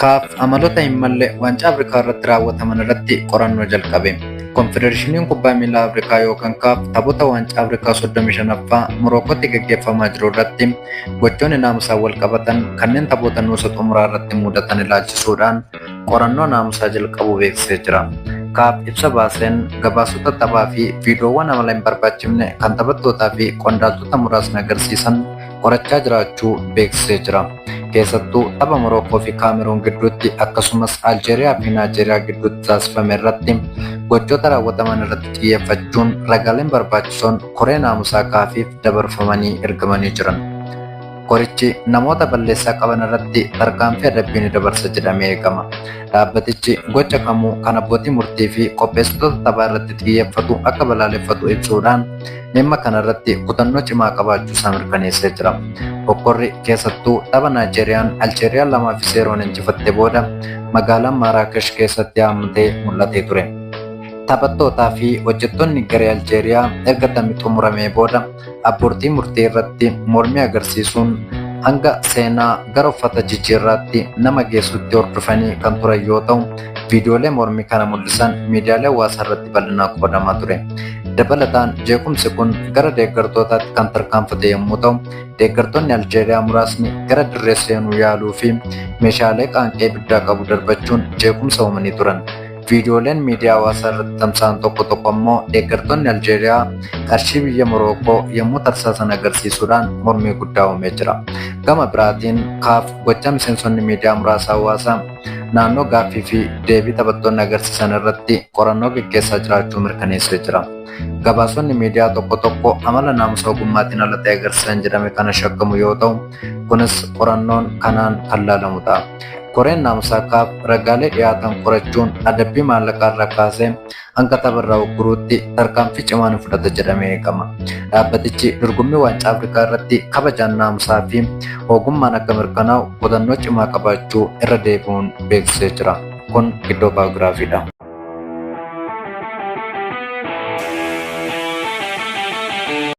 CAF amaloota hin malle Waancaa Afrikaa irratti raawwataman irratti qorannoo jalqabe. Konfedereeshiniin Kubbaa Miilaa Afrikaa yookaan CAF taphoota Waancaa Afrikaa 35ffaa Morokootti gaggeeffamaa jiru irratti gochoonni naamusaan wal qabatan kanneen taphoota nuusa xumuraa irratti mudatan ilaalchisuudhaan qorannoo naamusaa jalqabuu beeksisee jira. CAF ibsa baaseen gabaasota taphaa fi viidiyoowwan amala hin barbaachifne kan taphattootaa fi qondaaltota muraasni agarsiisan qorachaa jiraachuu beeksisee jira. Keessattuu tapha Morookoo fi Kaameruun gidduutti akkasumas Aljeeriyaa fi Naajeeriyaa gidduutti taasifame irratti gochoota raawwataman irratti xiyyeeffachuun ragaaleen barbaachisoon koree naamusaa kaafiif dabarfamanii ergamanii jiran. Korichi namoota balleessaa qaban irratti tarkaanfii adabbii ni dabarsa jedhamee eegama. Dhaabbatichi gocha kamuu kan abbootii murtii fi qopheessitoota taphaa irratti xiyyeeffatu akka balaaleffatu ibsuudhaan dhimma kana irratti kutannoo cimaa qabaachuu isaa mirkaneessee jira. Hokkorri keessattuu tapha Naajeeriyaan Aljeeriyaa 2 fi 0n injifatte booda magaalaa Maaraakesh keessatti haammatee mul'atee ture. Taphattootaa fi hojjettoonni garee Aljeeriyaa erga taphni xumuramee booda abbootii murtii irratti mormii agarsiisuun hanga seenaa gara uffata jijjiirraatti nama geessutti hordofanii kan turan yoo ta'u, viidiyoolee mormii kana mul'isan miidiyaalee hawaasaa irratti bal'inaan qoodamaa ture. Dabalataan jeequmsi kun gara deeggartootaatti kan tarkaanfate yommuu ta'u, deeggartoonni Aljeeriyaa muraasni gara dirree seenuu yaaluu fi meeshaalee qaanqee ibiddaa qabu darbachuun jeequmsa uumanii turan. Viidiyooleen miidiyaa hawaasaa irratti tamsa'an tokko tokko ammoo deeggartoonni Aljeeriyaa qarshii biyya Morookoo yommuu tarsaasan agarsiisuudhaan mormii guddaa uumee jira. Gama biraatiin CAF gochaa miseensonni miidiyaa muraasa hawaasaa naannoo gaaffii fi deebii taphattoonni agarsiisan irratti qorannoo geggeessaa jiraachuu mirkaneessee jira. Gabaasonni miidiyaa tokko tokko amala naamusa ogummaatiin ala ta'e agarsiisan jedhame kana shakkamu yoo ta'u, kunis qorannoon kanaan kan laalamu ta'a. Koreen naamusaa CAF ragaalee dhiyaatan qorachuun adabbii maallaqaa irraa kaasee hanga tapha irraa ugguruutti tarkaanfii cimaa ni fudhata jedhamee eegama. Dhaabbatichi dorgommii Waancaa Afrikaa irratti kabajaan naamusaa fi ogummaan akka mirkanaa'u kutannoo cimaa qabaachuu irra deebi'uun beeksisee jira. Kun Giddoo Baayogiraafiidha.